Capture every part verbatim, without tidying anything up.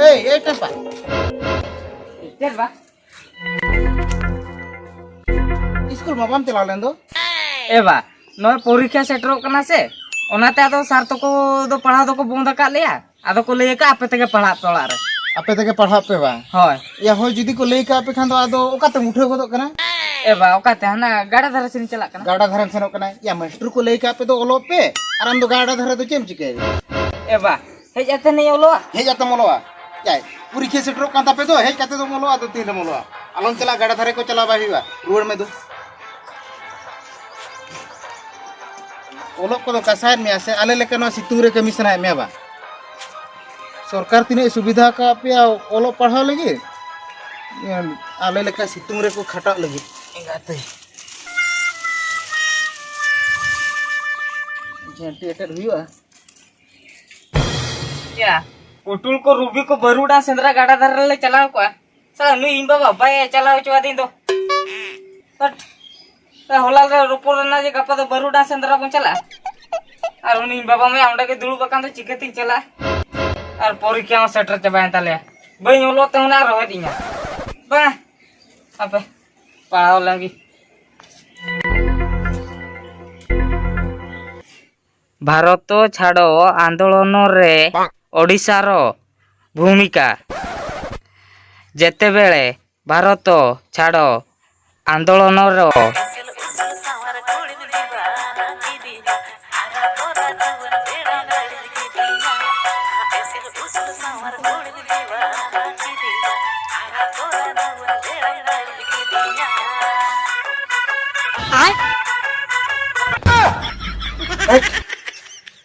ᱮᱭ, ᱮᱭ ᱴᱮᱢᱯᱟ᱾ ᱪᱮᱫ ᱵᱟ? ᱤᱥᱠᱩᱞ ᱢᱟ ᱵᱟᱢ ᱪᱟᱞᱟᱣ ᱞᱮᱱ ᱫᱚ? ᱮ ᱵᱟ, ᱱᱚᱜᱼᱚᱭ ᱯᱚᱨᱤᱠᱠᱷᱟ ᱥᱮᱴᱮᱨᱚᱜ ᱠᱟᱱᱟ ᱥᱮ, ᱚᱱᱟᱛᱮ ᱟᱫᱚ ᱥᱟᱨ ᱛᱟᱠᱚ ᱫᱚ ᱯᱟᱲᱦᱟᱣ ᱫᱚᱠᱚ ᱵᱚᱱᱫ ᱟᱠᱟᱫ ᱞᱮᱭᱟ᱾ ᱟᱫᱚ ᱠᱚ ᱞᱟᱹᱭ ᱟᱠᱟᱫ, "ᱟᱯᱮ ᱛᱮᱜᱮ ᱯᱟᱲᱦᱟᱜ ᱯᱮ ᱚᱲᱟᱜ ᱨᱮ᱾" ᱟᱯᱮ ᱛᱮᱜᱮ ᱯᱟᱲᱦᱟᱜ ᱯᱮ ᱵᱟᱝ? ᱦᱳᱭ᱾ ᱭᱟ ᱦᱳᱭ, ᱡᱩᱫᱤ ᱠᱚ ᱞᱟᱹᱭ ᱠᱟᱜ ᱯᱮ ᱠᱷᱟᱱ ᱫᱚ ᱟᱫᱚ ᱚᱠᱟᱛᱮᱢ ᱩᱴᱷᱟᱹᱣ ᱜᱚᱫᱚᱜ ᱠᱟᱱᱟ? ᱮ ᱵᱟ, ᱚᱠᱟᱛᱮ? ᱦᱟᱱᱟ ᱜᱟᱰᱟ ᱫᱷᱟᱨᱮ ᱥᱮᱱ ᱪᱟᱞᱟᱜ ᱠᱟᱱᱟ᱾ ᱜᱟᱰᱟ ᱫᱷᱟᱨᱮᱢ ᱥᱮᱱᱚᱜ ᱠᱟᱱᱟ? ᱭᱟ, ᱢᱟᱥᱴᱟᱨ ᱠᱚ ᱞᱟᱹᱭ ᱠᱟᱜ ᱯᱮ ᱫᱚ ᱚᱞᱚᱜ ᱯᱮ, ᱟᱨ ᱟᱢ ᱫᱚ ᱜᱟᱰᱟ ᱫᱷᱟᱨᱮ ᱫᱚ ᱪᱮᱫ ᱮᱢ ᱪᱤᱠᱟᱹᱭᱟ? ᱮ ᱵᱟ, ᱦᱮᱡ ᱟᱛᱮ ᱱᱤᱧ ᱚᱞᱚᱜᱼᱟ᱾ ᱦᱮᱡ ᱟᱛᱮᱢ ᱚᱞᱚᱜᱼᱟ? ᱭᱟᱭ, ᱯᱚᱨᱤᱠᱠᱷᱟ ᱥᱮᱴᱮᱨᱚᱜ ᱠᱟᱱ ᱛᱟᱯᱮ ᱫᱚ, ᱦᱮᱡ ᱠᱟᱛᱮ ᱫᱚᱢ ᱚᱞᱚᱜᱼᱟ, ᱟᱫᱚ ᱛᱤᱱ ᱨᱮᱢ ᱚᱞᱚᱜᱼᱟ? ᱟᱞᱚᱢ ᱪᱟᱞᱟᱜᱼᱟ, ᱜᱟᱰᱟ ᱫᱷᱟᱨᱮ ᱠᱚ ᱪᱟᱞᱟᱣ ᱵᱟᱭ ᱦᱩᱭᱩᱜᱼᱟ, ᱨᱩᱣᱟᱹᱲ ᱢᱮ ᱫᱩ᱾ ᱚᱞᱚᱜ ᱠᱚᱫᱚ ᱠᱟᱥᱟᱭᱮᱫ ᱢᱮᱭᱟ ᱥᱮ? ᱟᱞᱮ ᱞᱮᱠᱟ ᱱᱚᱣᱟ ᱥᱤᱛᱩᱝ ᱨᱮ ᱠᱟᱹᱢᱤ ᱥᱟᱱᱟᱭᱮᱫ ᱢᱮᱭᱟ ᱵᱟᱝ? ᱥᱚᱨᱠᱟᱨ ᱛᱤᱱᱟᱹᱜ ᱥᱩᱵᱤᱫᱷᱟ ᱟᱠᱟᱫ ᱯᱮᱭᱟ ᱚᱞᱚᱜ ᱯᱟᱲᱦᱟᱣ ᱞᱟᱹᱜᱤᱫ, ᱟᱞᱮ ᱞᱮᱠᱟ ᱥᱤᱛᱩᱝ ᱨᱮᱠᱚ ᱠᱷᱟᱴᱟᱜ ᱞᱟᱹᱜᱤᱫ᱾ ᱮᱸᱜᱟᱛᱮ᱾ ᱡᱷᱟᱹᱱᱴᱤ ᱮᱴᱮᱫ ᱦᱩᱭᱩᱜᱼᱟ᱾ ᱭᱟ, ᱯᱩᱴᱩᱞ ᱠᱚ, ᱨᱩᱵᱤ ᱠᱚ, ᱵᱟᱹᱨᱩᱰᱟᱝ ᱥᱮᱸᱫᱽᱨᱟ ᱜᱟᱰᱟ ᱫᱷᱟᱨᱮ ᱨᱮᱞᱮ ᱪᱟᱞᱟᱣ ᱠᱚᱜᱼᱟ᱾ ᱥᱟᱞᱟ ᱱᱩᱭ ᱤᱧ ᱵᱟᱵᱟ ᱵᱟᱭ ᱪᱟᱞᱟᱣ ᱦᱚᱪᱚᱣᱟᱫᱤᱧ ᱫᱚ᱾ ᱦᱟᱴ᱾ ᱦᱚᱞᱟ ᱞᱮ ᱨᱚᱯᱚᱲ ᱞᱮᱱᱟ ᱡᱮ ᱜᱟᱯᱟ ᱫᱚ ᱵᱟᱹᱨᱩᱰᱟᱝ ᱥᱮᱸᱫᱽᱨᱟ ᱵᱚᱱ ᱪᱟᱞᱟᱜᱼᱟ᱾ ᱟᱨ ᱩᱱᱤ ᱤᱧ ᱵᱟᱵᱟ ᱢᱟ ᱚᱸᱰᱮ ᱜᱮ ᱫᱩᱲᱩᱵ ᱟᱠᱟᱱ ᱫᱚ, ᱪᱤᱠᱟᱹᱛᱤᱧ ᱪᱟᱞᱟᱜᱼᱟ? ᱟᱨ ᱯᱚᱨᱤᱠᱠᱷᱟ ᱦᱚᱸ ᱥᱮᱴᱮᱨ ᱪᱟᱵᱟᱭᱮᱱ ᱛᱟᱞᱮᱭᱟ᱾ ᱵᱟᱹᱧ ᱚᱞᱚᱜ ᱛᱮ ᱚᱱᱟ ᱨᱚᱦᱮᱫ ᱤᱧᱟ᱾ ᱵᱟᱝ, ᱟᱯᱮ ᱯᱟᱲᱦᱟᱣ ᱞᱮᱱ ᱜᱮ᱾ ᱵᱷᱟᱨᱚᱛ ᱪᱷᱟᱲᱚ ᱟᱱᱫᱳᱞᱚᱱ ᱨᱮ ᱳᱰᱤᱥᱟᱨ ᱵᱷᱩᱢᱤᱠᱟ᱾ ଯେତେବେଳେ ଭାରତ ଛାଡ଼ ଆନ୍ଦୋଳନର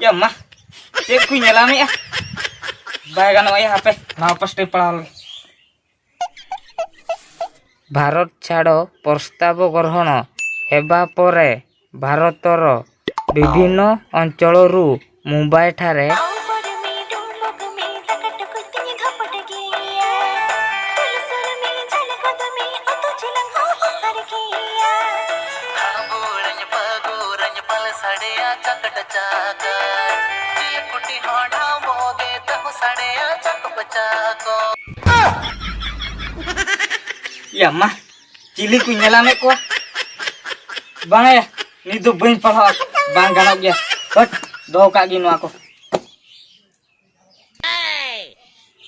ᱭᱟ ᱢᱟ, ᱪᱮᱫ ᱠᱚᱧ ᱧᱮᱞᱟᱢᱮᱜᱼᱟ? ᱵᱟᱭ ᱜᱟᱱᱚᱜᱼᱟ ᱭᱟ, ᱦᱟᱯᱮ ᱱᱟᱣᱟ ᱯᱟᱥᱴᱟᱭ ᱯᱟᱲᱦᱟᱣ ᱞᱮᱜᱮ᱾ ଭାରତ ଛାଡ଼ ପ୍ରସ୍ତାବ ଗ୍ରହଣ ହେବା ପରେ ଭାରତର ବିଭିନ୍ନ ଅଞ୍ଚଳରୁ ମୁମ୍ବାଇଠାରେ ᱪᱟᱠᱚᱴ ᱪᱟᱠᱚ, ᱪᱤᱞᱤ ᱠᱩᱴᱤ ᱦᱚᱸ ᱰᱷᱟᱢᱚᱜ ᱜᱮ ᱛᱟᱦᱩᱸ ᱥᱟᱰᱮᱭᱟ ᱪᱟᱠᱚᱴ ᱪᱟᱠᱚ᱾ ᱭᱟ ᱢᱟ, ᱪᱤᱞᱤ ᱠᱚᱧ ᱧᱮᱞᱟᱢᱮᱫ ᱠᱚᱣᱟ? ᱵᱟᱝᱟ ᱭᱟ, ᱱᱤᱛ ᱫᱚ ᱵᱟᱹᱧ ᱯᱟᱲᱦᱟᱜᱼᱟ, ᱵᱟᱝ ᱜᱟᱱᱚᱜ ᱜᱮᱭᱟ᱾ ᱦᱟᱹᱴ, ᱫᱚᱦᱚ ᱠᱟᱜ ᱜᱤᱧ ᱱᱚᱣᱟ ᱠᱚ᱾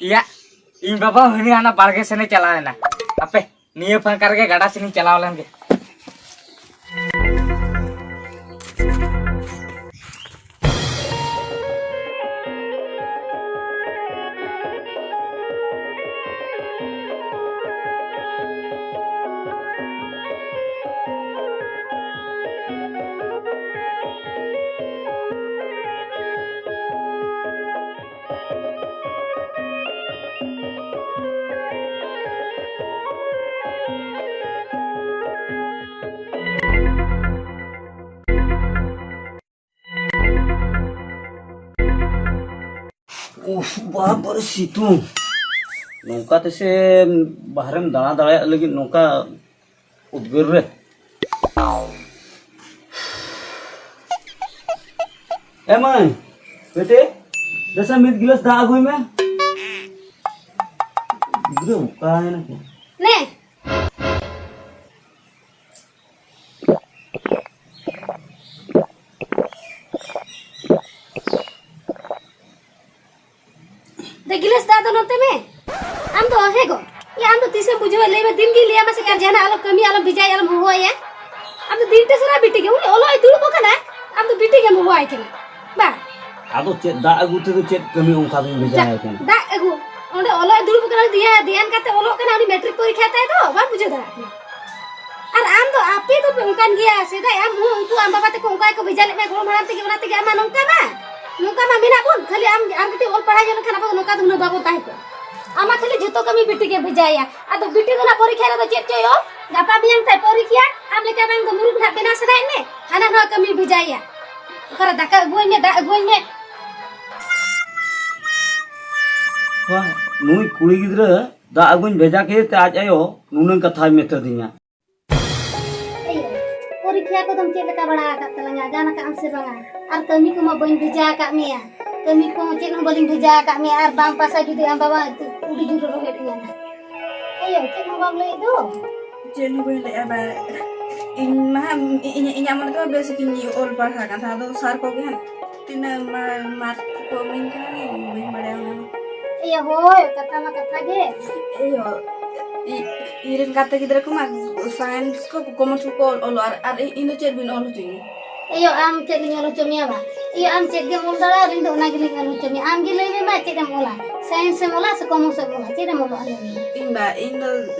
ᱤᱭᱟ, ᱤᱧ ᱵᱟᱵᱟ ᱦᱚᱸ ᱦᱟᱱᱟ ᱵᱟᱲᱜᱮ ᱥᱮᱱᱮ ᱪᱟᱞᱟᱣ ᱮᱱᱟ᱾ ᱦᱟᱯᱮ, ᱱᱤᱭᱟᱹ ᱯᱷᱟᱸᱠᱟ ᱨᱮᱜᱮ ᱜᱟᱰᱟ ᱥᱮᱱᱤᱧ ᱪᱟᱞᱟᱣ ᱞᱮᱱ ᱜᱮ᱾ ᱩᱯᱷ, ᱵᱟᱵᱟᱨᱮ ᱥᱤᱛᱩᱝ᱾ ᱱᱚᱝᱠᱟ ᱛᱮᱥᱮ ᱵᱟᱦᱨᱮᱢ ᱫᱟᱬᱟ ᱫᱟᱲᱮᱭᱟᱜ ᱞᱟᱹᱜᱤᱫ ᱱᱚᱝᱠᱟ ᱩᱫᱽᱜᱟᱹᱨ ᱨᱮ? ᱮ ᱢᱟᱹᱭ, ᱵᱮᱴᱮ, ᱫᱮᱥᱮ ᱢᱤᱫ ᱜᱤᱞᱟᱹᱥ ᱫᱟᱜ ᱟᱹᱜᱩᱭ ᱢᱮ᱾ ᱜᱤᱫᱽᱨᱟᱹ ᱚᱠᱟᱭᱮᱱᱟ ᱠᱚ? ᱱᱮ᱾ ᱫᱮ ᱜᱤᱞᱟᱹᱥ ᱫᱟᱜ ᱫᱚ ᱱᱚᱛᱮ ᱢᱮ᱾ ᱟᱢ ᱫᱚ, ᱦᱮ ᱜᱚ, ᱭᱟ, ᱟᱢ ᱫᱚ ᱛᱤᱥᱮᱢ ᱵᱩᱡᱷᱟᱹᱣᱟ? ᱞᱟᱹᱭ ᱢᱮ, ᱫᱤᱱ ᱜᱤᱧ ᱞᱟᱹᱭ ᱟᱢᱟ ᱥᱮ ᱟᱨ ᱡᱟᱦᱟᱱᱟᱜ ᱟᱞᱚ ᱠᱟᱹᱢᱤ, ᱟᱞᱚᱢ ᱵᱷᱮᱡᱟᱭᱟ, ᱟᱞᱚᱢ ᱦᱚᱦᱚᱣᱟᱭᱟ᱾ ᱟᱢ ᱫᱚ ᱫᱤᱱ ᱴᱟ ᱥᱟᱨᱟ ᱵᱤᱴᱤ ᱜᱮ, ᱩᱱᱤ ᱚᱞᱚᱜ ᱮ ᱫᱩᱲᱩᱵ ᱟᱠᱟᱱᱟ, ᱟᱢ ᱫᱚ ᱵᱤᱴᱤ ᱜᱮᱢ ᱦᱚᱦᱚᱣᱟᱭ ᱠᱟᱱᱟ᱾ ᱵᱟ᱾ ᱟᱫᱚ ᱪᱮᱫ ᱫᱟᱜ ᱟᱹᱜᱩ ᱛᱮᱫᱚ ᱪᱮᱫ ᱠᱟᱹᱢᱤ ᱚᱱᱠᱟ ᱵᱤᱱ ᱵᱷᱮᱡᱟᱭᱮ ᱠᱟᱱᱟ? ᱫᱟᱜ ᱟᱹᱜᱩ? ᱚᱸᱰᱮ ᱚᱞᱚᱜ ᱮ ᱫᱩᱲᱩᱵ ᱟᱠᱟᱱᱟ, ᱫᱮᱭᱟ-, ᱫᱷᱮᱭᱟᱱ ᱠᱟᱛᱮ ᱚᱞᱚᱜ ᱠᱟᱱᱟ, ᱩᱱᱤ ᱢᱮᱴᱨᱤᱠ ᱯᱚᱨᱤᱠᱠᱷᱟ ᱛᱟᱭ ᱫᱚ, ᱵᱟᱢ ᱵᱩᱡᱷᱟᱹᱣ ᱫᱟᱲᱮᱭᱟᱜ ᱠᱟᱱᱟ? ᱟᱨ ᱟᱢ ᱫᱚ, ᱟᱯᱮ ᱫᱚᱯᱮ ᱚᱱᱠᱟᱱ ᱜᱮᱭᱟ᱾ ᱥᱮᱫᱟᱭ ᱟᱢ ᱦᱚᱸ ᱩᱱᱠᱩ ᱟᱢ ᱵᱟᱵᱟ ᱛᱟᱠᱚ ᱚᱱᱠᱟ ᱜᱮᱠᱚ ᱵᱷᱮᱡᱟ ᱞᱮᱫ ᱢᱮᱭᱟ ᱜᱚᱲᱚᱢ ᱦᱟᱲᱟᱢ ᱛᱮᱜᱮ, ᱚᱱᱟ ᱛᱮᱜᱮ ᱟᱢ ᱢᱟ ᱱᱚᱝᱠᱟ ᱢᱟ, ᱱᱚᱝᱠᱟ ᱢᱟ ᱢᱮᱱᱟᱜ ᱵᱚᱱ᱾ ᱠᱷᱟᱹᱞᱤ ᱟᱢ ᱟᱨ ᱠᱟᱹᱴᱤᱡ ᱚᱞ ᱯᱟᱲᱦᱟᱣ ᱧᱚᱜ ᱞᱮᱱᱠᱷᱟᱱ ᱟᱵᱚ ᱫᱚ ᱱᱚᱝᱠᱟ ᱫᱚ ᱦᱩᱱᱟᱹᱝ ᱵᱟᱵᱚᱱ ᱛᱟᱦᱮᱸ ᱠᱚᱜᱼᱟ᱾ ᱟᱢ ᱢᱟ ᱠᱷᱟᱹᱞᱤ ᱡᱷᱚᱛᱚ ᱠᱟᱹᱢᱤ ᱵᱤᱴᱤ ᱜᱮᱢ ᱵᱷᱮᱡᱟᱭᱟ᱾ ᱟᱫᱚ ᱵᱤᱴᱤ ᱫᱚ ᱱᱟᱜ ᱯᱚᱨᱤᱠᱠᱷᱟ ᱨᱮᱫᱚ ᱪᱮᱫ ᱪᱚᱭ ᱚᱞ, ᱜᱟᱯᱟ ᱢᱮᱭᱟᱝ ᱛᱟᱭ ᱯᱚᱨᱤᱠᱠᱷᱟ, ᱟᱢ ᱞᱮᱠᱟ ᱵᱟᱝ ᱫᱚ ᱢᱩᱨᱩᱠᱷ ᱱᱟᱜ ᱵᱮᱱᱟᱣ ᱥᱟᱱᱟᱭᱮᱫ ᱢᱮ, ᱦᱟᱱᱟ ᱱᱚᱣᱟ ᱠᱟᱹᱢᱤ ᱵᱷᱮᱡᱟᱭᱟ᱾ ᱚᱠᱟᱨᱮ ᱫᱟᱠᱟ ᱟᱹᱜᱩᱣᱟᱹᱧ ᱢᱮ, ᱫᱟᱜ ᱟᱹᱜᱩᱣᱟᱹᱧ ᱢᱮ᱾ ᱵᱟᱦ, ᱱᱩᱭ ᱠᱩᱲᱤ ᱜᱤᱫᱽᱨᱟᱹ ᱫᱟᱜ ᱟᱹᱜᱩᱧ ᱵᱷᱮᱡᱟ ᱠᱮᱫᱮ ᱛᱮ ᱟᱡ ᱟᱭᱳ ᱱᱩᱱᱟᱹᱝ ᱠᱟᱛᱷᱟᱭ ᱢᱮᱛᱟ ᱫᱤᱧᱟ᱾ ᱮᱭᱳ, ᱯᱚᱨᱤᱠᱠᱷᱟ ᱠᱚᱫᱚᱢ ᱪᱮᱫ ᱞᱮᱠᱟ ᱵᱟᱲᱟ ᱟᱠᱟᱫ ᱛᱟᱞᱟᱝᱟ? ᱜᱟᱱ ᱟᱠᱟᱫ ᱟᱢ ᱥᱮ ᱵᱟᱝᱟ? ᱟᱨ ᱠᱟᱹᱢᱤ ᱠᱚᱢᱟ ᱵᱟᱹᱧ ᱵᱷᱮᱡᱟ ᱟᱠᱟᱫ ᱢᱮᱭᱟ, ᱠᱟᱹᱢᱤ ᱠᱚᱦᱚᱸ ᱪᱮᱫ ᱦᱚᱸ ᱵᱟᱹᱞᱤᱧ ᱵᱷᱮᱡᱟ ᱟᱠᱟᱫ ᱢᱮᱭᱟ, ᱟᱨ ᱵᱟᱢ ᱯᱟᱥᱟ ᱡᱩᱫᱤ ᱟᱢ ᱵᱟᱵᱟ ᱟᱹᱰᱤ ᱡᱳᱨ ᱨᱚᱦᱮᱫ ᱤᱧᱟᱹ ᱱᱟᱜ᱾ ᱟᱭᱳ, ᱪᱮᱫ ᱦᱚᱸ ᱵᱟᱢ ᱞᱟᱹᱭᱮᱫ ᱫᱚ? ᱪᱮᱫ ᱦᱚᱸ ᱵᱟᱹᱧ ᱞᱟᱹᱭᱮᱫᱼᱟ ᱵᱟ᱾ ᱤᱧ ᱢᱟ ᱦᱟᱸᱜ ᱤᱧ, ᱤᱧᱟᱹᱜ ᱢᱚᱱᱮ ᱛᱮᱢᱟ ᱵᱮᱥ ᱜᱤᱧ ᱚᱞ ᱯᱟᱲᱦᱟᱜ ᱠᱟᱱ ᱛᱟᱦᱮᱸ, ᱟᱫᱚ ᱥᱟᱨ ᱠᱚᱜᱮ ᱦᱟᱸᱜ ᱛᱤᱱᱟᱹᱜ ᱢᱟ-, ᱢᱟᱨᱠ ᱠᱚ ᱮᱢᱟᱹᱧ ᱠᱟᱱᱟ, ᱤᱧ ᱵᱟᱹᱧ ᱵᱟᱲᱟᱭᱟ ᱚᱱᱟ ᱫᱚ᱾ ᱤᱭᱟᱹ, ᱦᱳᱭ, ᱠᱟᱛᱷᱟ ᱢᱟ ᱠᱟᱛᱷᱟ ᱜᱮ᱾ ᱤᱭᱟᱹ, ᱤ-, ᱤᱧ ᱨᱮᱱ ᱜᱟᱛᱮ ᱜᱤᱫᱽᱨᱟᱹ ᱠᱚᱢᱟ ᱥᱟᱭᱮᱱᱥ ᱠᱚ, ᱠᱚᱢᱟᱨᱥ ᱠᱚᱠᱚ ᱚᱞ-, ᱚᱞᱚᱜᱼᱟ, ᱟᱨ, ᱟᱨ ᱤᱧ ᱫᱚ ᱪᱮᱫ ᱵᱤᱱ ᱚᱞ ᱦᱚᱪᱚᱧᱟ? ᱤᱭᱟᱹ, ᱟᱢ ᱪᱮᱫ ᱞᱤᱧ ᱚᱞ ᱦᱚᱪᱚ ᱢᱮᱭᱟ ᱵᱟ? ᱤᱭᱟᱹ, ᱟᱢ ᱪᱮᱫ ᱜᱮᱢ ᱚᱞ ᱫᱟᱲᱮᱭᱟᱜᱼᱟ, ᱟᱹᱞᱤᱧ ᱫᱚ ᱚᱱᱟ ᱜᱮᱞᱤᱧ ᱚᱞ ᱦᱚᱪᱚ ᱢᱮᱭᱟ᱾ ᱟᱢ ᱜᱮ ᱞᱟᱹᱭ ᱢᱮ ᱢᱟ, ᱪᱮᱫ ᱮᱢ ᱚᱞᱟ? ᱥᱟᱭᱮᱱᱥ ᱮᱢ ᱚᱞᱟ ᱥᱮ ᱠᱚᱢᱟᱨᱥ ᱮᱢ ᱚᱞᱟ? ᱪᱮᱫ ᱮᱢ ᱚᱞᱚᱜᱼᱟ, ᱞᱟᱹᱭ ᱢᱮ? ᱤᱧ ᱵᱟ, ᱤᱧ ᱫᱚ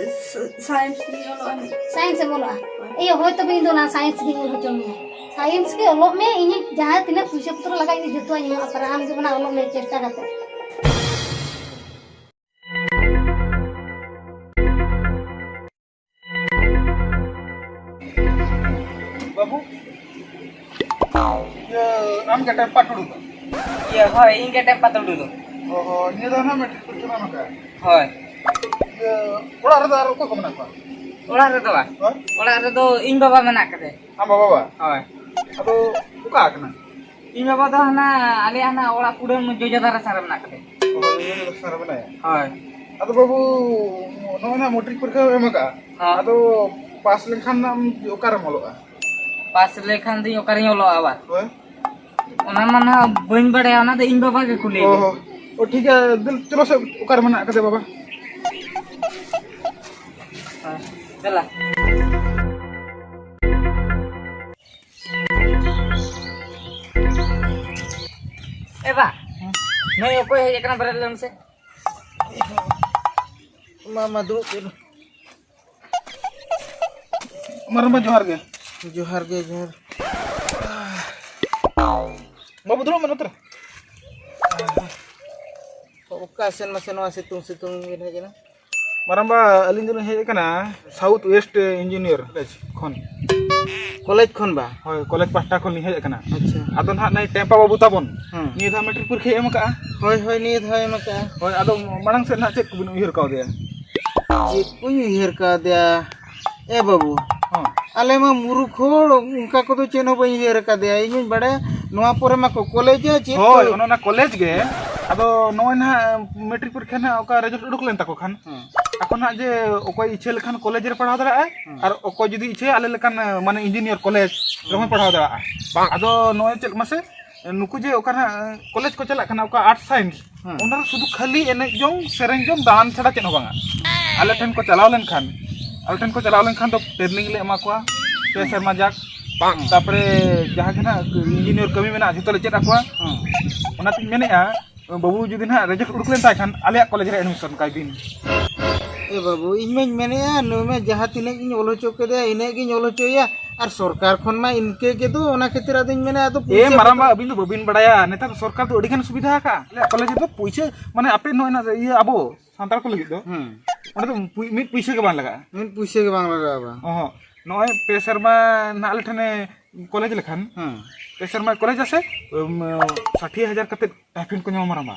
ᱥ-, ᱥᱟᱭᱮᱱᱥ ᱜᱤᱧ ᱚᱞᱚᱜᱼᱟ ᱦᱟᱸᱜ᱾ ᱥᱟᱭᱮᱱᱥ ᱮᱢ ᱚᱞᱚᱜᱼᱟ? ᱤᱭᱟᱹ, ᱦᱳᱭ, ᱛᱚᱵᱮ ᱤᱧ ᱫᱚ ᱚᱱᱟ ᱥᱟᱭᱮᱱᱥ ᱜᱤᱧ ᱚᱞ ᱦᱚᱪᱚ ᱢᱮᱭᱟ᱾ ᱥᱟᱭᱮᱱᱥ ᱜᱮ ᱚᱞᱚᱜ ᱢᱮ, ᱤᱧ ᱡᱟᱦᱟᱸ ᱛᱤᱱᱟᱹᱜ ᱯᱩᱭᱥᱟᱹ ᱯᱚᱛᱨᱚ ᱞᱟᱜᱟᱜ, ᱤᱧ ᱡᱚᱛᱚᱣᱟᱜ ᱤᱧ ᱮᱢᱚᱜᱼᱟ, ᱯᱟᱨᱟ ᱟᱢ ᱜᱮ ᱚᱱᱟ ᱚᱞᱚᱜ ᱢᱮ ᱪᱮᱥᱴᱟ ᱠᱟᱛᱮ᱾ ᱵᱟᱹᱵᱩ, ᱤᱭᱟᱹ, ᱟᱢ ᱜᱮ ᱴᱮᱢᱯᱟ ᱴᱩᱰᱩ ᱫᱚ? ᱤᱭᱟᱹ, ᱦᱳᱭ, ᱤᱧ ᱜᱮ ᱴᱮᱢᱯᱟ ᱴᱩᱰᱩ ᱫᱚ᱾ ᱚ, ᱚ, ᱱᱤᱭᱟᱹ ᱫᱷᱟᱣ ᱱᱟᱜ ᱢᱮᱴᱨᱤᱠ ᱯᱚᱨᱤᱠᱠᱷᱟ ᱵᱟᱢ ᱮᱢ ᱟᱠᱟᱫᱼᱟ? ᱦᱳᱭ᱾ ᱤᱭᱟᱹ, ᱚᱲᱟᱜ ᱨᱮᱫᱚ ᱟᱨ ᱚᱠᱚᱭ ᱠᱚ ᱢᱮᱱᱟᱜ ᱠᱚᱣᱟ? ᱚᱲᱟᱜ ᱨᱮᱫᱚ ᱵᱟᱝ᱾ ᱦᱳᱭ? ᱚᱲᱟᱜ ᱨᱮᱫᱚ ᱤᱧ ᱵᱟᱵᱟ ᱢᱮᱱᱟᱜ ᱠᱟᱫᱮ᱾ ᱟᱢ ᱵᱟᱵᱟ ᱵᱟ? ᱦᱳᱭ᱾ ᱟᱫᱚ ᱚᱠᱟ ᱟᱠᱟᱱᱟ? ᱤᱧ ᱵᱟᱵᱟ ᱫᱚ ᱦᱟᱱᱟ ᱟᱞᱮ ᱦᱟᱱᱟ ᱚᱲᱟᱜ ᱠᱩᱰᱟᱹᱢ ᱡᱚᱡᱚ ᱫᱟᱨᱮ ᱥᱟᱨ ᱨᱮ ᱢᱮᱱᱟᱜ ᱠᱟᱫᱮ᱾ ᱚ, ᱡᱚᱡᱚ ᱫᱟᱨᱮ ᱥᱟᱨ ᱨᱮ ᱢᱮᱱᱟᱭᱟ? ᱦᱳᱭ᱾ ᱟᱫᱚ ᱵᱟᱹᱵᱩ, ᱱᱚᱜᱼᱚᱭ ᱱᱟᱜ ᱢᱮᱴᱨᱤᱠ ᱯᱚᱨᱤᱠᱠᱷᱟ ᱮᱢ ᱟᱠᱟᱫᱼᱟ᱾ ᱦᱚᱸ᱾ ᱟᱫᱚ ᱯᱟᱥ ᱞᱮᱱᱠᱷᱟᱱ ᱟᱢ ᱚᱠᱟᱨᱮᱢ ᱚᱞᱚᱜᱼᱟ? ᱯᱟᱥ ᱞᱮᱠᱷᱟᱱ ᱫᱚᱧ ᱚᱠᱟᱨᱤᱧ ᱚᱞᱚᱜᱼᱟ ᱟᱵᱟᱨ? ᱦᱳᱭ᱾ ᱚᱱᱟ ᱢᱟ ᱱᱟᱦᱟᱜ ᱵᱟᱹᱧ ᱵᱟᱲᱟᱭᱟ, ᱚᱱᱟ ᱫᱚ ᱤᱧ ᱵᱟᱵᱟ ᱜᱮ ᱠᱩᱞᱤᱭᱮ ᱚ, ᱢᱮ᱾ ᱚ, ᱴᱷᱤᱠ ᱜᱮᱭᱟ, ᱫᱮᱞ, ᱪᱚᱞᱚ ᱥᱮ, ᱚᱠᱟᱨᱮ ᱢᱮᱱᱟᱜ ᱟᱠᱟᱫᱮ ᱵᱟᱵᱟ? ᱦᱮᱸ, ᱫᱮᱞᱟ᱾ ᱮ ᱵᱟ, ᱱᱩᱭ ᱚᱠᱚᱭ ᱦᱮᱡ ᱟᱠᱟᱱᱟ, ᱵᱮᱨᱮᱫ ᱞᱮᱱ ᱢᱮᱥᱮ᱾ ᱢᱟ, ᱢᱟ, ᱫᱩᱲᱩᱵ ᱠᱚᱜ ᱢᱮ᱾ ᱢᱟᱨᱟᱝᱵᱟ, ᱡᱚᱦᱟᱨ ᱜᱮ᱾ ᱡᱚᱦᱟᱨ ᱜᱮ, ᱡᱚᱦᱟᱨ᱾ ᱵᱟᱹᱵᱩ, ᱫᱩᱲᱩᱵ ᱢᱮ ᱱᱚᱛᱮ ᱨᱮ᱾ ᱚᱠᱟ ᱥᱮᱱ ᱢᱟᱥᱮ ᱱᱚᱣᱟ ᱥᱤᱛᱩᱝ ᱥᱤᱛᱩᱝ ᱵᱤᱱ ᱦᱮᱡ ᱮᱱᱟ? ᱢᱟᱨᱟᱝᱵᱟ, ᱟᱹᱞᱤᱧ ᱫᱚᱞᱤᱧ ᱦᱮᱡ ᱟᱠᱟᱱᱟ South West Engineer College ᱠᱷᱚᱱ᱾ ᱠᱚᱞᱮᱡᱽ ᱠᱷᱚᱱ ᱵᱟ? ᱦᱳᱭ, ᱠᱚᱞᱮᱡᱽ ᱯᱟᱦᱴᱟ ᱠᱷᱚᱱ ᱞᱤᱧ ᱦᱮᱡ ᱟᱠᱟᱱᱟ᱾ ᱟᱪᱪᱷᱟ᱾ ᱟᱫᱚ ᱱᱟᱦᱟᱜ ᱱᱩᱭ ᱴᱮᱢᱯᱟ ᱵᱟᱹᱵᱩ ᱛᱟᱵᱚᱱ, ᱦᱮᱸ᱾ ᱱᱤᱭᱟᱹ ᱫᱷᱟᱣ ᱢᱮᱴᱨᱤᱠ ᱯᱚᱨᱤᱠᱠᱷᱟᱭ ᱮᱢ ᱟᱠᱟᱜᱼᱟ᱾ ᱦᱳᱭ, ᱦᱳᱭ, ᱱᱤᱭᱟᱹ ᱫᱷᱟᱣ ᱮᱢ ᱟᱠᱟᱜᱼᱟ᱾ ᱦᱳᱭ, ᱟᱫᱚ ᱢᱟᱲᱟᱝ ᱥᱮᱫ ᱱᱟᱦᱟᱜ ᱪᱮᱫ ᱠᱚᱵᱤᱱ ᱩᱭᱦᱟᱹᱨ ᱠᱟᱣᱫᱮᱭᱟ? ᱪᱮᱫ ᱠᱚᱧ ᱩᱭᱦᱟᱹᱨ ᱠᱟᱣᱫᱮᱭᱟ? ᱮ ᱵᱟᱹᱵᱩ, ᱦᱚᱸ᱾ ᱟᱞᱮ ᱢᱟ ᱢᱩᱨᱩᱠ ᱦᱚᱲ, ᱚᱱᱠᱟ ᱠᱚᱫᱚ ᱪᱮᱫ ᱦᱚᱸ ᱵᱟᱹᱧ ᱩᱭᱦᱟᱹᱨ ᱟᱠᱟᱫᱮᱭᱟ᱾ ᱤᱧ ᱢᱟᱧ ᱵᱟᱲᱟᱭᱟ ᱱᱚᱣᱟ ᱯᱚᱨᱮ ᱢᱟᱠᱚ ᱠᱚᱞᱮᱡᱟ ᱪᱮᱫ ᱦᱳᱭ, ᱠᱚ᱾ ᱚᱱᱮ ᱚᱱᱟ ᱠᱚᱞᱮᱡᱽ ᱜᱮ᱾ ᱟᱫᱚ ᱱᱚᱜᱼᱚᱭ ᱱᱟᱦᱟᱜ ᱢᱮᱴᱨᱤᱠ ᱯᱚᱨᱤᱠᱠᱷᱟ ᱱᱟᱦᱟᱜ ᱚᱠᱟ ᱨᱮᱡᱟᱞᱴ ᱩᱰᱩᱠ ᱞᱮᱱ ᱛᱟᱠᱚ ᱠᱷᱟᱱ, ᱦᱮᱸ᱾ ᱟᱠᱚ ᱱᱟᱦᱟᱜ ᱡᱮ ᱚᱠᱚᱭ ᱤᱪᱪᱷᱟᱹ ᱞᱮᱠᱷᱟᱱ ᱠᱚᱞᱮᱡᱽ ᱨᱮ ᱯᱟᱲᱦᱟᱣ ᱫᱟᱲᱮᱭᱟᱜᱼᱟᱭ, ᱦᱮᱸ᱾ ᱟᱨ ᱚᱠᱚᱭ ᱡᱩᱫᱤ ᱤᱪᱪᱷᱟᱹᱭᱟ ᱟᱞᱮ ᱞᱮᱠᱟᱱ, ᱢᱟᱱᱮ, ᱤᱧᱡᱤᱱᱤᱭᱟᱨ ᱠᱚᱞᱮᱡᱽ ᱨᱮᱦᱚᱸᱭ ᱯᱟᱲᱦᱟᱣ ᱫᱟᱲᱮᱭᱟᱜᱼᱟ᱾ ᱟᱫᱚ ᱱᱚᱜᱼᱚᱭ ᱪᱮᱫ ᱢᱟᱥᱮ ᱱᱩᱠᱩ ᱡᱮ ᱚᱠᱟ ᱱᱟᱦᱟᱜ ᱠᱚᱞᱮᱡᱽ ᱠᱚ ᱪᱟᱞᱟᱜ ᱠᱟᱱᱟ, ᱚᱠᱟ ᱟᱨᱴᱥ ᱥᱟᱭᱮᱱᱥ, ᱦᱮᱸ᱾ ᱚᱱᱟ ᱨᱮ ᱥᱩᱫᱷᱩ ᱠᱷᱟᱹᱞᱤ ᱮᱱᱮᱡ ᱡᱚᱝ, ᱥᱮᱨᱮᱧ ᱡᱚᱝ, ᱫᱟᱬᱟᱱ ᱪᱷᱟᱲᱟ ᱪᱮᱫ ᱦᱚᱸ ᱵᱟᱝᱟ᱾ ᱟᱞᱮ ᱴᱷᱮᱱ ᱠᱚ ᱪᱟᱞᱟᱣ ᱞᱮᱱᱠᱷᱟᱱ, ᱟᱞᱮ ᱴᱷᱮᱱ ᱠᱚ ᱪᱟᱞᱟᱣ ᱞᱮᱱᱠᱷᱟᱱ ᱫᱚ ᱴᱨᱮᱱᱤᱝ ᱞᱮ ᱮᱢᱟ ᱠᱚᱣᱟ ᱯᱮ ᱥᱮᱨᱢᱟ ᱡᱟᱠ᱾ ᱛᱟᱯᱚᱨᱮ ᱡᱟᱦᱟᱸ ᱜᱮ ᱱᱟᱦᱟᱜ ᱤᱧᱡᱤᱱᱤᱭᱟᱨ ᱠᱟᱹᱢᱤ ᱢᱮᱱᱟᱜᱼᱟ, ᱡᱷᱚᱛᱚ ᱞᱮ ᱪᱮᱫ ᱟᱠᱚᱣᱟ᱾ ᱦᱮᱸ᱾ ᱚᱱᱟᱛᱤᱧ ᱢᱮᱱᱮᱫᱼᱟ, ᱵᱟᱹᱵᱩ ᱡᱩᱫᱤ ᱱᱟᱦᱟᱜ ᱨᱮᱡᱟᱞᱴ ᱩᱰᱩᱠ ᱞᱮᱱ ᱛᱟᱭ ᱠᱷᱟᱱ, ᱟᱞᱮᱭᱟᱜ ᱠᱚᱞᱮᱡᱽ ᱨᱮ ᱮᱰᱢᱤᱥᱚᱱ ᱠᱟᱭ ᱵᱤᱱ᱾ ᱮ ᱵᱟᱹᱵᱩ, ᱤᱧ ᱢᱟᱧ ᱢᱮᱱᱮᱫᱼᱟ, ᱱᱩᱭ ᱢᱟ ᱡᱟᱦᱟᱸ ᱛᱤᱱᱟᱹᱜ ᱜᱤᱧ ᱚᱞ ᱦᱚᱪᱚ ᱠᱮᱫᱮᱭᱟ, ᱤᱱᱟᱹᱜ ᱜᱤᱧ ᱚᱞ ᱦᱚᱪᱚᱭᱮᱭᱟ᱾ ᱟᱨ ᱥᱚᱨᱠᱟᱨ ᱠᱷᱚᱱ ᱢᱟ ᱤᱱᱠᱟᱹ ᱜᱮ ᱫᱚ, ᱚᱱᱟ ᱠᱷᱟᱹᱛᱤᱨ ᱟᱫᱚᱧ ᱢᱮᱱᱟ, ᱟᱫᱚ ᱮ ᱯᱩᱭᱥᱟᱹ ᱢᱟᱨᱟᱝᱵᱟ, ᱠᱚᱫᱚ ᱟᱹᱵᱤᱱ ᱫᱚ ᱵᱟᱹᱵᱤᱱ ᱵᱟᱲᱟᱭᱟ, ᱱᱮᱛᱟᱨ ᱫᱚ ᱥᱚᱨᱠᱟᱨ ᱫᱚ ᱟᱹᱰᱤ ᱜᱟᱱ ᱥᱩᱵᱤᱫᱷᱟ ᱟᱠᱟᱫᱼᱟ᱾ ᱟᱞᱮᱭᱟᱜ ᱠᱚᱞᱮᱡᱽ ᱨᱮᱫᱚ ᱯᱩᱭᱥᱟᱹ, ᱢᱟᱱᱮ, ᱟᱯᱮ ᱱᱚᱜᱼᱚᱭ ᱱᱟ ᱤᱭᱟᱹ ᱟᱵᱚ ᱥᱟᱱᱛᱟᱲ ᱠᱚ ᱞᱟᱹᱜᱤᱫ ᱫᱚ ᱦᱩᱸ᱾ ᱚᱸᱰᱮ ᱫᱚ ᱯᱩᱭ-, ᱢᱤᱫ ᱯᱩᱭᱥᱟᱹ ᱜᱮ ᱵᱟᱝ ᱞᱟᱜᱟᱜᱼᱟ᱾ ᱢᱤᱫ ᱯᱩᱭᱥᱟᱹ ᱜᱮ ᱵᱟᱝ ᱞᱟᱜᱟᱜᱼᱟ ᱵᱟᱝ? ᱚᱦᱚᱸ᱾ ᱱᱚᱜᱼᱚᱭ ᱯᱮ ᱥᱮᱨᱢᱟ ᱱᱟᱜ ᱟᱞᱮ ᱴᱷᱮᱱᱮ ᱠᱚᱞᱮᱡᱽ ᱞᱮᱠᱷᱟᱱ, ᱦᱩᱸ᱾ ᱯᱮ ᱥᱮᱨᱢᱟ ᱠᱚᱞᱮᱡᱽ ᱟᱥᱮ, ᱩᱢ, ᱥᱟᱴᱷᱤ ᱦᱟᱡᱟᱨ ᱠᱟᱛᱮ ᱥᱴᱟᱭᱯᱷᱮᱱᱰ ᱠᱚ ᱧᱟᱢᱟ ᱢᱟᱨᱟᱝᱵᱟ,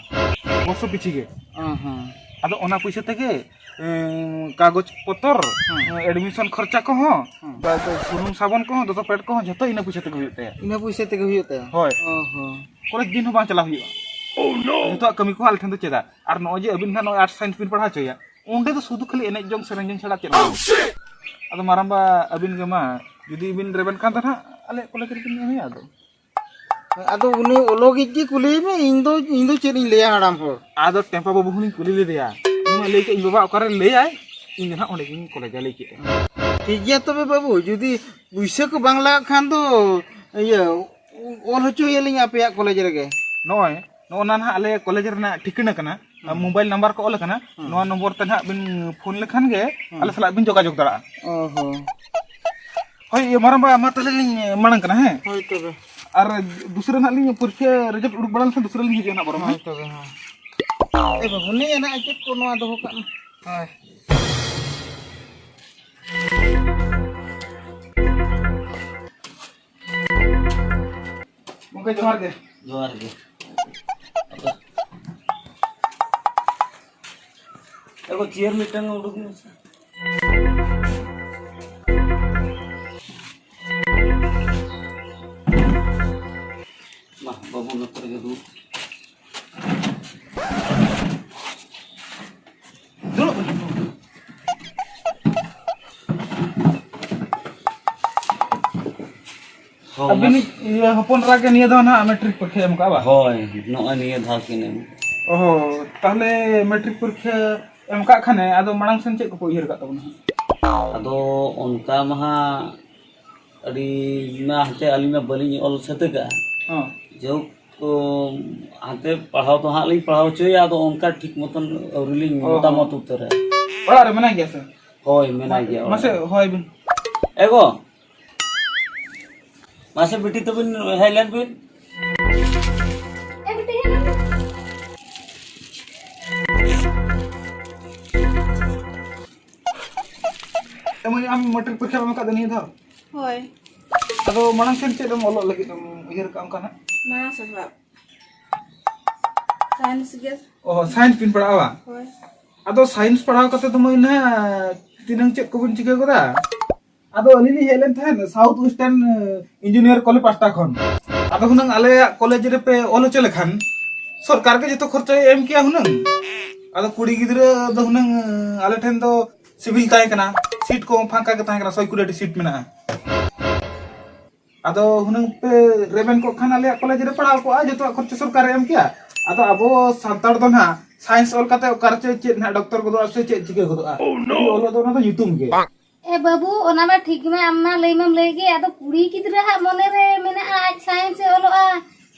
ᱵᱚᱨᱥᱚ ᱯᱤᱪᱷᱤ ᱜᱮ᱾ ᱚ ᱦᱚᱸ᱾ ᱟᱫᱚ ᱚᱱᱟ ᱯᱩᱭᱥᱟᱹ ᱛᱮᱜᱮ, ᱮᱸ, ᱠᱟᱜᱚᱡᱽ ᱯᱚᱛᱚᱨ, ᱦᱩᱸ᱾ ᱮᱸ, ᱮᱰᱢᱤᱥᱚᱱ ᱠᱷᱚᱨᱪᱟ ᱠᱚᱦᱚᱸ, ᱦᱩᱸ᱾ ᱵᱟ-, ᱥᱩᱱᱩᱢ ᱥᱟᱵᱚᱱ ᱠᱚᱦᱚᱸ, ᱫᱚᱛᱚ ᱯᱮᱰ ᱠᱚᱦᱚᱸ ᱡᱷᱚᱛᱚ ᱤᱱᱟᱹ ᱯᱩᱭᱥᱟᱹ ᱛᱮᱜᱮ ᱦᱩᱭᱩᱜ ᱛᱟᱭᱟ᱾ ᱤᱱᱟᱹ ᱯᱩᱭᱥᱟᱹ ᱛᱮᱜᱮ ᱦᱩᱭᱩᱜ ᱛᱟᱭᱟ? ᱦᱳᱭ᱾ ᱚ ᱦᱚᱸ᱾ ᱠᱚᱞᱮᱡᱽ ᱫᱤᱱ ᱦᱚᱸ ᱵᱟᱝ ᱪᱟᱞᱟᱣ ᱦᱩᱭᱩᱜᱼᱟ᱾ ᱡᱷᱚᱛᱚᱣᱟᱜ ᱠᱟᱹᱢᱤ ᱠᱚᱦᱚᱸ ᱟᱞᱮ ᱴᱷᱮᱱ ᱫᱚ ᱪᱮᱫᱟᱜ? ᱟᱨ ᱱᱚᱜᱼᱚᱭ ᱡᱮ ᱟᱹᱵᱤᱱ ᱱᱟᱦᱟᱜ ᱱᱚᱜᱼᱚᱭ ᱟᱨᱴᱥ ᱥᱟᱭᱮᱱᱥ ᱵᱤᱱ ᱯᱟᱲᱦᱟᱣ ᱦᱚᱪᱚᱭᱮᱭᱟ, ᱚᱸᱰᱮ ᱫᱚ ᱥᱩᱫᱷᱩ ᱠᱷᱟᱹᱞᱤ ᱮᱱᱮᱡ ᱡᱚᱝ, ᱥᱮᱨᱮᱧ ᱡᱚᱝ ᱪᱷᱟᱲᱟ ᱪᱮᱫ ᱦᱚᱸ ᱵᱟᱝ᱾ ᱟᱫᱚ ᱢᱟᱨᱟᱝᱵᱟ, ᱟᱹᱵᱤᱱ ᱜᱮ ᱢᱟ, ᱡᱩᱫᱤ ᱵᱤᱱ ᱨᱮᱵᱮᱱ ᱠᱷᱟᱱ ᱫᱚ ᱱᱟᱦᱟᱜ ᱟᱞᱮᱭᱟᱜ ᱠᱚᱞᱮᱡᱽ ᱨᱮᱵᱤᱱ ᱮᱢᱮᱭᱟ ᱟᱫᱚ᱾ ᱟᱫᱚ ᱩᱱᱤ ᱚᱞᱚᱜᱤᱡ ᱜᱮ ᱠᱩᱞᱤᱭᱮ ᱢᱮ, ᱤᱧ ᱫᱚ, ᱤᱧ ᱫᱚ ᱪᱮᱫ ᱤᱧ ᱞᱟᱹᱭᱟ ᱦᱟᱲᱟᱢ ᱦᱚᱲ? ᱟᱫᱚ ᱴᱮᱢᱯᱟ ᱵᱟᱹᱵᱩ ᱦᱚᱸᱞᱤᱧ ᱠᱩᱞᱤ ᱞᱮᱫᱮᱭᱟ, ᱩᱱᱤ ᱢᱟ ᱞᱟᱹᱭ ᱠᱮᱫ, "ᱤᱧ ᱵᱟᱵᱟ ᱚᱠᱟᱨᱮ ᱞᱟᱹᱭᱟᱭ, ᱤᱧ ᱫᱚ ᱱᱟᱦᱟᱜ ᱚᱸᱰᱮ ᱜᱤᱧ ᱠᱚᱞᱮᱡᱟ," ᱞᱟᱹᱭ ᱠᱮᱫᱼᱟ᱾ ᱴᱷᱤᱠ ᱜᱮᱭᱟ ᱛᱚᱵᱮ ᱵᱟᱹᱵᱩ, ᱡᱩᱫᱤ ᱯᱩᱭᱥᱟᱹ ᱠᱚ ᱵᱟᱝ ᱞᱟᱜᱟᱜ ᱠᱷᱟᱱ ᱫᱚ, ᱤᱭᱟᱹ, ᱚᱞ ᱦᱚᱪᱚᱭᱟᱞᱤᱧ ᱟᱯᱮᱭᱟᱜ ᱠᱚᱞᱮᱡᱽ ᱨᱮᱜᱮ᱾ ᱱᱚᱜᱼᱚᱭ, ᱱᱚᱜᱼᱚ ᱱᱟ ᱱᱟᱦᱟᱜ ᱟᱞᱮ ᱠᱚᱞᱮᱡᱽ ᱨᱮᱱᱟᱜ ᱴᱷᱤᱠᱟᱹᱱᱟ ᱠᱟᱱᱟ᱾ ᱦᱩᱸ᱾ ᱢᱳᱵᱟᱭᱤᱞ ᱱᱟᱢᱵᱟᱨ ᱠᱚ ᱚᱞ ᱟᱠᱟᱱᱟ᱾ ᱦᱩᱸ᱾ ᱱᱚᱣᱟ ᱱᱚᱢᱵᱚᱨ ᱛᱮ ᱱᱟᱦᱟᱜ ᱵᱤᱱ ᱯᱷᱳᱱ ᱞᱮᱠᱷᱟᱱ ᱜᱮ ᱦᱩᱸ᱾ ᱟᱞᱮ ᱥᱟᱞᱟᱜ ᱵᱤᱱ ᱡᱳᱜᱟᱡᱳᱜᱽ ᱫᱟᱲᱮᱭᱟᱜᱼᱟ᱾ ᱚ ᱦᱚᱸ᱾ ᱦᱳᱭ, ᱤᱭᱟᱹ, ᱢᱟᱨᱟᱝ ᱵᱟ, ᱢᱟ ᱛᱟᱦᱞᱮ ᱞᱤᱧ ᱢᱟᱲᱟᱝ ᱠᱟᱱᱟ, ᱦᱮᱸ? ᱦᱳᱭ ᱛᱚᱵᱮ᱾ ᱟᱨ ᱫᱩᱥᱨᱟᱹ ᱱᱟᱦᱟᱜ ᱞᱤᱧ ᱯᱚᱨᱤᱠᱠᱷᱟ ᱨᱮᱡᱟᱞᱴ ᱩᱰᱩᱠ ᱵᱟᱲᱟ ᱞᱮᱱᱠᱷᱟᱱ ᱫᱩᱥᱨᱟᱹ ᱞᱤᱧ ᱦᱤᱡᱩᱜᱼᱟ ᱱᱟᱦᱟᱜ ᱵᱚᱨᱚᱝ, ᱦᱳᱭ ᱦᱮᱸ? ᱛᱚᱵᱮ, ᱦᱮᱸ᱾ ᱮ ᱵᱟᱹᱵᱩ, ᱱᱤᱭᱟᱹ ᱱᱟᱦᱟᱜ ᱪᱮᱫ ᱠᱚ ᱱᱚᱣᱟ ᱫᱚᱦᱚ ᱠᱟᱜ ᱢᱮ? ᱦᱳᱭ᱾ ᱜᱚᱢᱠᱮ, ᱡᱚᱦᱟᱨ ᱜᱮ᱾ ᱡᱚᱦᱟᱨ ᱜᱮ᱾ ᱮ ᱜᱚ, ᱪᱮᱭᱟᱨ ᱢᱤᱫᱴᱟᱝ ᱩᱰᱩᱠ ᱢᱮᱥᱮ᱾ ᱫᱩᱲᱩᱵ᱾ ᱫᱩᱲᱩᱵ᱾ ᱦᱚᱸ, ᱟᱹᱵᱤᱱᱤᱡ ᱤᱭᱟᱹ ᱦᱚᱯᱚᱱ ᱮᱨᱟ ᱜᱮ ᱱᱤᱭᱟᱹ ᱫᱷᱟᱣ ᱱᱟᱦᱟᱜ ᱢᱮᱴᱨᱤᱠ ᱯᱚᱨᱤᱠᱷᱟ ᱮᱢ ᱠᱟᱜᱼᱟ ᱵᱟ? ᱦᱳᱭ, ᱱᱚᱜᱼᱚᱭ ᱱᱤᱭᱟᱹ ᱫᱷᱟᱣ ᱠᱤᱱ ᱮᱢ᱾ ᱚᱦᱚ, ᱛᱟᱦᱞᱮ ᱢᱮᱴᱨᱤᱠ ᱯᱚᱨᱤᱠᱷᱟ ᱮᱢ ᱠᱟᱜ ᱠᱷᱟᱱᱮ ᱟᱫᱚ ᱢᱟᱲᱟᱝ ᱥᱮᱱ ᱪᱮᱫ ᱠᱚᱯᱮ ᱩᱭᱦᱟᱹᱨ ᱠᱟᱜ ᱛᱟᱵᱚᱱᱟ ᱦᱟᱸᱜ? ᱟᱫᱚ ᱚᱱᱠᱟ ᱢᱟ ᱦᱟᱸᱜ ᱟᱹᱰᱤ ᱢᱟ ᱦᱟᱱᱛᱮ ᱟᱹᱞᱤᱧ ᱢᱟ ᱵᱟᱹᱞᱤᱧ ᱚᱞ ᱥᱟᱹᱛ ᱟᱠᱟᱜᱼᱟ᱾ ᱦᱚᱸ᱾ ᱡᱟᱭᱦᱳᱠ, ᱚ, ᱦᱟᱱᱛᱮ ᱯᱟᱲᱦᱟᱣ ᱫᱚ ᱦᱟᱸᱜ ᱞᱤᱧ ᱯᱟᱲᱦᱟᱣ ᱦᱚᱪᱚᱭᱟ, ᱟᱫᱚ ᱚᱱᱠᱟ ᱴᱷᱤᱠ ᱢᱚᱛᱚᱱ ᱟᱹᱣᱨᱤ ᱞᱤᱧ ᱚ᱾ ᱢᱚᱛᱟᱢᱚᱛ ᱩᱛᱟᱹᱨᱟ᱾ ᱚᱲᱟᱜ ᱨᱮ ᱢᱮᱱᱟᱭ ᱜᱮᱭᱟ ᱥᱮ? ᱦᱳᱭ, ᱢᱮᱱᱟᱭ ᱜᱮᱭᱟ ᱚᱲᱟᱜ ᱢᱟᱥᱮ ᱨᱮ᱾ ᱦᱚᱦᱚᱭ ᱵᱤᱱ᱾ ᱮᱜᱳ, ᱢᱟᱥᱮ ᱵᱤᱴᱤ ᱛᱟᱹᱵᱤᱱ ᱦᱮᱡ ᱞᱮᱱ ᱵᱤᱱ᱾ ᱮ ᱵᱤᱴᱤ, ᱦᱮᱡ ᱞᱮᱱ ᱢᱮ᱾ ᱮ ᱢᱟᱹᱭ, ᱟᱢ ᱢᱮᱴᱨᱤᱠ ᱯᱚᱨᱤᱠᱠᱷᱟ ᱮᱢ ᱟᱠᱟᱫ ᱫᱚ ᱱᱤᱭᱟᱹ ᱫᱷᱟᱣ? ᱦᱳᱭ᱾ ᱟᱫᱚ ᱢᱟᱲᱟᱝ ᱥᱮᱱ ᱪᱮᱫ ᱮᱢ ᱚᱞᱚᱜ ᱞᱟᱹᱜᱤᱫ ᱮᱢ ᱩᱭᱦᱟᱹᱨ ᱟᱠᱟᱫ ᱚᱱᱠᱟ ᱱᱟᱜ? ᱢᱟᱲᱟᱝ ᱥᱮᱫ ᱫᱚ ᱥᱟᱭᱮᱱᱥ ᱜᱮ᱾ ᱚ, ᱥᱟᱭᱮᱱᱥ ᱵᱤᱱ ᱯᱟᱲᱦᱟᱜᱼᱟ ᱵᱟᱝ? ᱦᱳᱭ᱾ ᱟᱫᱚ ᱥᱟᱭᱮᱱᱥ ᱯᱟᱲᱦᱟᱣ ᱠᱟᱛᱮ ᱫᱚ ᱢᱟᱹᱭ ᱱᱟᱦᱟᱜ ᱛᱤᱱᱟᱹᱝ ᱪᱮᱫ ᱠᱚᱵᱤᱱ ᱪᱤᱠᱟᱹ ᱜᱚᱫᱟ? ᱟᱫᱚ ᱟᱹᱞᱤᱧ ᱞᱤᱧ ᱦᱮᱡ ᱞᱮᱱ ᱛᱟᱦᱮᱸᱫ ᱥᱟᱣᱩᱛᱷ ᱳᱭᱮᱥᱴᱟᱨᱱ ᱤᱧᱡᱤᱱᱤᱭᱟᱨ ᱠᱚᱞᱮᱡᱽ ᱯᱟᱦᱴᱟ ᱠᱷᱚᱱ᱾ ᱟᱫᱚ ᱦᱩᱱᱟᱹᱝ ᱟᱞᱮᱭᱟᱜ ᱠᱚᱞᱮᱡᱽ ᱨᱮᱯᱮ ᱚᱞ ᱦᱚᱪᱚ ᱞᱮᱠᱷᱟᱱ ᱥᱚᱨᱠᱟᱨ ᱜᱮ ᱡᱚᱛᱚ ᱠᱷᱚᱨᱪᱟᱭ ᱮᱢ ᱠᱮᱭᱟ ᱦᱩᱱᱟᱹᱝ᱾ ᱟᱫᱚ ᱠᱩᱲᱤ ᱜᱤᱫᱽᱨᱟᱹ ᱫᱚ ᱦᱩᱱᱟᱹᱝ ᱟᱞᱮ ᱴᱷᱮᱱ ᱫᱚ ᱥᱤᱵᱤᱞ ᱛᱟᱦᱮᱸ ᱠᱟᱱᱟ, ᱥᱤᱴ ᱠᱚ ᱯᱷᱟᱸᱠᱟ ᱜᱮ ᱛᱟᱦᱮᱸ ᱠᱟᱱᱟ, ᱥᱚᱭ ᱠᱩᱲᱤ ᱴᱤ ᱥᱤᱴ ᱢᱮᱱᱟᱜᱼᱟ᱾ ᱟᱫᱚ ᱦᱩᱱᱟᱹᱝ ᱯᱮ ᱨᱮᱵᱮᱱ ᱠᱚᱜ ᱠᱷᱟᱱ ᱟᱞᱮᱭᱟᱜ ᱠᱚᱞᱮᱡᱽ ᱨᱮ ᱯᱟᱲᱦᱟᱣ ᱠᱚᱜᱼᱟ, ᱡᱚᱛᱚᱣᱟᱜ ᱠᱷᱚᱨᱪᱟ ᱥᱚᱨᱠᱟᱨᱮ ᱮᱢ ᱠᱮᱭᱟ᱾ ᱟᱫᱚ ᱟᱵᱚ ᱥᱟᱱᱛᱟᱲ ᱫᱚ ᱱᱟᱦᱟᱜ ᱥᱟᱭᱮᱱᱥ ᱚᱞ ᱠᱟᱛᱮ ᱚᱠᱟᱨᱮ ᱪᱮᱫ, ᱪᱮᱫ ᱱᱟᱦᱟᱜ ᱰᱚᱠᱴᱚᱨ ᱜᱚᱫᱚᱜᱼᱟ ᱥᱮ ᱪᱮᱫ ᱪᱤᱠᱟᱹ ᱜᱚᱫᱚᱜᱼᱟ? ᱚᱞᱚᱜ ᱫᱚ ᱚᱱᱟ ᱫᱚ ᱧᱩᱛᱩᱢ ᱜᱮ᱾ ᱮ ᱵᱟᱹᱵᱩ, ᱚᱱᱟ ᱢᱟ ᱴᱷᱤᱠ ᱜᱮ ᱢᱟ, ᱟᱢ ᱢᱟ ᱞᱟᱹᱭ ᱢᱟᱢ ᱞᱟᱹᱭ ᱜᱮ, ᱟᱫᱚ ᱠᱩᱲᱤ ᱜᱤᱫᱽᱨᱟᱹ ᱦᱟᱜ ᱢᱚᱱᱮ ᱨᱮ ᱢᱮᱱᱟᱜᱼᱟ ᱟᱡ ᱥᱟᱭᱮᱱᱥ ᱮ ᱚᱞᱚᱜᱼᱟ,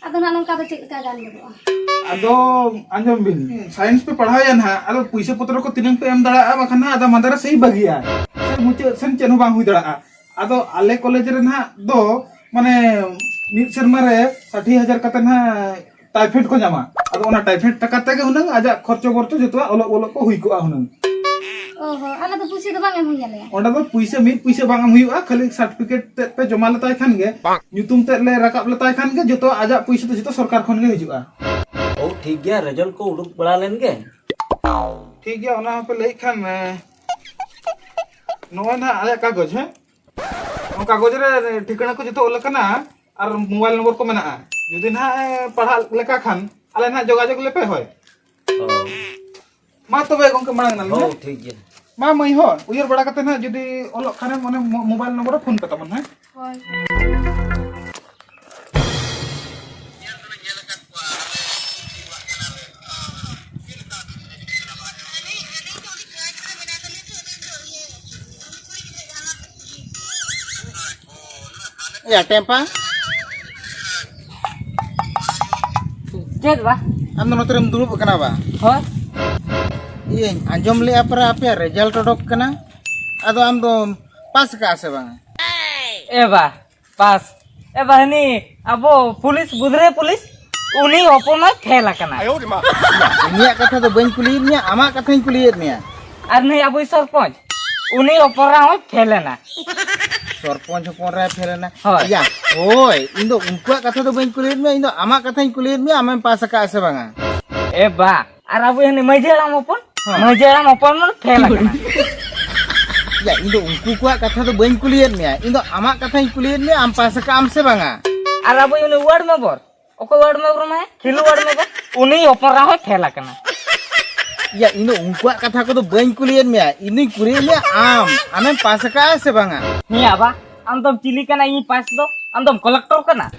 ᱟᱫᱚ ᱱᱟᱜ ᱱᱚᱝᱠᱟ ᱫᱚ ᱪᱮᱫ ᱞᱮᱠᱟ ᱜᱟᱱ ᱜᱚᱫᱚᱜᱼᱟ? ᱟᱫᱚ ᱟᱸᱡᱚᱢ ᱵᱤᱱ, ᱥᱟᱭᱮᱱᱥ ᱯᱮ ᱯᱟᱲᱦᱟᱣᱮᱭᱟ ᱱᱟᱦᱟᱜ, ᱟᱫᱚ ᱯᱩᱭᱥᱟᱹ ᱯᱚᱛᱨᱚ ᱠᱚ ᱛᱤᱱᱟᱹᱝ ᱯᱮ ᱮᱢ ᱫᱟᱲᱮᱭᱟᱜᱼᱟ, ᱵᱟᱠᱷᱟᱱ ᱱᱟᱦᱟᱜ ᱟᱫᱚ ᱢᱟᱫᱟᱨᱟ ᱥᱮᱭ ᱵᱟᱹᱜᱤᱭᱟ, ᱥᱮ ᱢᱩᱪᱟᱹᱫ ᱥᱮᱱ ᱪᱮᱫ ᱦᱚᱸ ᱵᱟᱝ ᱦᱩᱭ ᱫᱟᱲᱮᱭᱟᱜᱼᱟ᱾ ᱟᱫᱚ ᱟᱞᱮ ᱠᱚᱞᱮᱡᱽ ᱨᱮ ᱱᱟᱦᱟᱜ ᱫᱚ ᱢᱟᱱᱮ ᱢᱤᱫ ᱥᱮᱨᱢᱟ ᱨᱮ ᱥᱟᱴᱷᱤ ᱦᱟᱡᱟᱨ ᱠᱟᱛᱮ ᱱᱟᱦᱟᱜ ᱴᱟᱭᱯᱷᱚᱭᱮᱰ ᱠᱚ ᱧᱟᱢᱟ᱾ ᱟᱫᱚ ᱚᱱᱟ ᱴᱟᱭᱯᱷᱚᱭᱮᱰ ᱴᱟᱠᱟ ᱛᱮᱜᱮ ᱦᱩᱱᱟᱹᱝ ᱟᱡᱟᱜ ᱠᱷᱚᱨᱪᱚ ᱵᱚᱨᱪᱚ ᱡᱚᱛᱚᱣᱟᱜ ᱚᱞᱚᱜ ᱚᱞᱚᱜ ᱠᱚ ᱦᱩᱭ ᱠᱚᱜᱼᱟ ᱦᱩᱱᱟᱹᱝ᱾ ᱚ ᱦᱚᱸ, ᱟᱞᱮ ᱫᱚ ᱯᱩᱭᱥᱟᱹ ᱫᱚ ᱵᱟᱝ ᱮᱢ ᱦᱩᱭ ᱟᱞᱮᱭᱟ᱾ ᱚᱸᱰᱮ ᱫᱚ ᱯᱩᱭᱥᱟᱹ, ᱢᱤᱫ ᱯᱩᱭᱥᱟᱹ ᱵᱟᱝ ᱮᱢ ᱦᱩᱭᱩᱜᱼᱟ, ᱠᱷᱟᱹᱞᱤ ᱥᱟᱨᱴᱤᱯᱷᱤᱠᱮᱴ ᱛᱮᱫ ᱯᱮ ᱡᱚᱢᱟ ᱞᱮᱛᱟᱭ ᱠᱷᱟᱱ ᱜᱮ, ᱧᱩᱛᱩᱢ ᱛᱮᱫ ᱞᱮ ᱨᱟᱠᱟᱵ ᱞᱮᱛᱟᱭ ᱠᱷᱟᱱ ᱜᱮ, ᱡᱚᱛᱚ ᱟᱡᱟᱜ ᱯᱩᱭᱥᱟᱹ ᱫᱚ ᱡᱚᱛᱚ ᱥᱚᱨᱠᱟᱨ ᱠᱷᱚᱱ ᱜᱮ ᱦᱤᱡᱩᱜᱼᱟ᱾ ᱚ, ᱴᱷᱤᱠ ᱜᱮᱭᱟ, ᱨᱮᱡᱟᱞᱴ ᱠᱚ ᱩᱰᱩᱠ ᱵᱟᱲᱟ ᱞᱮᱱ ᱜᱮ᱾ ᱴᱷᱤᱠ ᱜᱮᱭᱟ, ᱚᱱᱟ ᱦᱚᱸᱯᱮ ᱞᱟᱹᱭᱮᱫ ᱠᱷᱟᱱ, ᱮ, ᱱᱚᱜᱼᱚᱭ ᱱᱟᱦᱟᱜ ᱟᱞᱮᱭᱟᱜ ᱠᱟᱜᱚᱡᱽ, ᱦᱮᱸ? ᱱᱚᱣᱟ ᱠᱟᱜᱚᱡᱽ ᱨᱮ ᱴᱷᱤᱠᱟᱹᱱᱟ ᱠᱚ ᱡᱚᱛᱚ ᱚᱞ ᱟᱠᱟᱱᱟ ᱟᱨ ᱢᱳᱵᱟᱭᱤᱞ ᱱᱚᱢᱵᱚᱨ ᱠᱚ ᱢᱮᱱᱟᱜᱼᱟ᱾ ᱡᱩᱫᱤ ᱱᱟᱦᱟᱜ ᱮ ᱯᱟᱲᱦᱟᱜ ᱞᱮᱠᱟ ᱠᱷᱟᱱ, ᱟᱞᱮ ᱱᱟᱦᱟᱜ ᱡᱳᱜᱟᱡᱳᱜᱽ ᱞᱮᱯᱮ ᱦᱳᱭ᱾ ᱚ᱾ ᱢᱟ ᱛᱚᱵᱮ ᱜᱚᱝᱠᱮ, ᱢᱟᱲᱟᱝ ᱮᱱᱟᱞᱤᱧ, ᱦᱳᱭ, ᱦᱮᱸ? ᱴᱷᱤᱠ ᱜᱮᱭᱟ᱾ ᱢᱟ ᱢᱟᱹᱭ ᱦᱳ, ᱩᱭᱦᱟᱹᱨ ᱵᱟᱲᱟ ᱠᱟᱛᱮ ᱱᱟᱦᱟᱜ ᱡᱩᱫᱤ ᱚᱞᱚᱜ ᱠᱷᱟᱱᱮᱢ, ᱚᱱᱮ ᱢᱳ-, ᱢᱳᱵᱟᱭᱤᱞ ᱱᱚᱢᱵᱚᱨ ᱨᱮ ᱯᱷᱳᱱ ᱯᱮ ᱛᱟᱵᱚᱱ, ᱦᱮᱸ? ᱦᱳᱭ᱾ ᱮᱭᱟ, ᱴᱮᱢᱯᱟ᱾ ᱪᱮᱫ ᱵᱟ? ᱟᱢ ᱫᱚ ᱱᱚᱛᱮ ᱨᱮᱢ ᱫᱩᱲᱩᱵ ᱟᱠᱟᱱᱟ ᱵᱟ? ᱦᱳᱭ᱾ ᱤᱭᱟᱹᱧ ᱟᱸᱡᱚᱢ ᱞᱮᱜᱼᱟ ᱯᱟᱨᱟ ᱟᱯᱮᱭᱟᱜ ᱨᱮᱡᱟᱞᱴ ᱚᱰᱚᱠ ᱠᱟᱱᱟ, ᱟᱫᱚ ᱟᱢ ᱫᱚᱢ ᱯᱟᱥ ᱟᱠᱟᱜᱼᱟ ᱥᱮ ᱵᱟᱝ? ᱮ ᱵᱟ, ᱯᱟᱥ᱾ ᱮ ᱵᱟ, ᱦᱟᱹᱱᱤ ᱟᱵᱚ ᱯᱩᱞᱤᱥ, ᱜᱩᱫᱽᱨᱟᱹ ᱯᱩᱞᱤᱥ, ᱩᱱᱤ ᱦᱚᱯᱚᱱ ᱦᱚᱸᱭ ᱯᱷᱮᱞ ᱟᱠᱟᱱᱟ᱾ ᱩᱱᱤᱭᱟᱜ ᱠᱟᱛᱷᱟ ᱫᱚ ᱵᱟᱹᱧ ᱠᱩᱞᱤᱭᱮᱫ ᱢᱮᱭᱟ, ᱟᱢᱟᱜ ᱠᱟᱛᱷᱟᱧ ᱠᱩᱞᱤᱭᱮᱫ ᱢᱮᱭᱟ᱾ ᱟᱨ ᱱᱩᱭ ᱟᱵᱚᱭᱤᱡ ᱥᱚᱨᱯᱚᱧᱪ, ᱩᱱᱤ ᱦᱚᱯᱚᱱ ᱮᱨᱟ ᱦᱚᱸᱭ ᱯᱷᱮᱞ ᱮᱱᱟ᱾ ᱥᱚᱨᱯᱚᱧᱪ ᱦᱚᱯᱚᱱ ᱮᱨᱟᱭ ᱯᱷᱮᱞ ᱮᱱᱟ? ᱦᱳᱭ᱾ ᱭᱟ, ᱦᱳᱭ, ᱤᱧ ᱫᱚ ᱩᱱᱠᱩᱣᱟᱜ ᱠᱟᱛᱷᱟ ᱫᱚ ᱵᱟᱹᱧ ᱠᱩᱞᱤᱭᱮᱫ ᱢᱮᱭᱟ, ᱤᱧ ᱫᱚ ᱟᱢᱟᱜ ᱠᱟᱛᱷᱟᱧ ᱠᱩᱞᱤᱭᱮᱫ ᱢᱮᱭᱟ, ᱟᱢᱮᱢ ᱯᱟᱥ ᱟᱠᱟᱫᱼᱟ ᱥᱮ ᱵᱟᱝᱟ? ᱮ ᱵᱟ, ᱟᱨ ᱟᱵᱚᱭᱤᱡ ᱦᱟᱹᱱᱤ ᱢᱟᱹᱡᱷᱤ ᱦᱟᱲᱟᱢ ᱦᱚᱯᱚᱱ, ᱦᱮᱸ᱾ ᱢᱟᱹᱡᱷᱤ ᱦᱟᱲᱟᱢ ᱦᱚᱯᱚᱱ ᱢᱟ ᱯᱷᱮᱞ ᱟᱠᱟᱱᱟ᱾ ᱭᱟ, ᱤᱧ ᱫᱚ ᱩᱱᱠᱩ ᱠᱚᱣᱟᱜ ᱠᱟᱛᱷᱟ ᱫᱚ ᱵᱟᱹᱧ ᱠᱩᱞᱤᱭᱮᱫ ᱢᱮᱭᱟ, ᱤᱧ ᱫᱚ ᱟᱢᱟᱜ ᱠᱟᱛᱷᱟᱧ ᱠᱩᱞᱤᱭᱮᱫ ᱢᱮᱭᱟ, ᱟᱢ ᱯᱟᱥ ᱟᱠᱟᱫ ᱟᱢ ᱥᱮ ᱵᱟᱝᱟ? ᱟᱨ ᱟᱵᱚᱭᱤᱡ ᱩᱱᱤ ᱣᱟᱨᱰ ᱢᱮᱢᱵᱚᱨ, ᱚᱠᱚᱭ ᱣᱟᱨᱰ ᱢᱮᱢᱵᱚᱨ ᱢᱮ? ᱠᱷᱤᱞᱩ ᱣᱟᱨᱰ ᱢᱮᱢᱵᱚᱨ, ᱩᱱᱤ ᱦᱚᱯᱚᱱ ᱮᱨᱟ ᱦᱚᱸᱭ ᱯᱷᱮᱞ ᱟᱠᱟᱱᱟ᱾ ᱭᱟ, ᱤᱧ ᱫᱚ ᱩᱱᱠᱩᱣᱟᱜ ᱠᱟᱛᱷᱟ ᱠᱚᱫᱚ ᱵᱟᱹᱧ ᱠᱩᱞᱤᱭᱮᱫ ᱢᱮᱭᱟ, ᱤᱧ ᱫᱩᱧ ᱠᱩᱞᱤᱭᱮᱫ ᱢᱮᱭᱟ ᱟᱢ, ᱟᱢᱮᱢ ᱯᱟᱥ ᱟᱠᱟᱫᱼᱟ ᱥᱮ ᱵᱟᱝᱟ? ᱦᱮᱸ ᱟᱵᱟ, ᱟᱢ ᱫᱚᱢ ᱪᱤᱞᱤ ᱠᱟᱱᱟ ᱤᱧ ᱯᱟᱥ ᱫᱚ? ᱟᱢ ᱫᱚᱢ ᱠᱚᱞᱮᱠᱴᱚᱨ ᱠᱟᱱᱟ?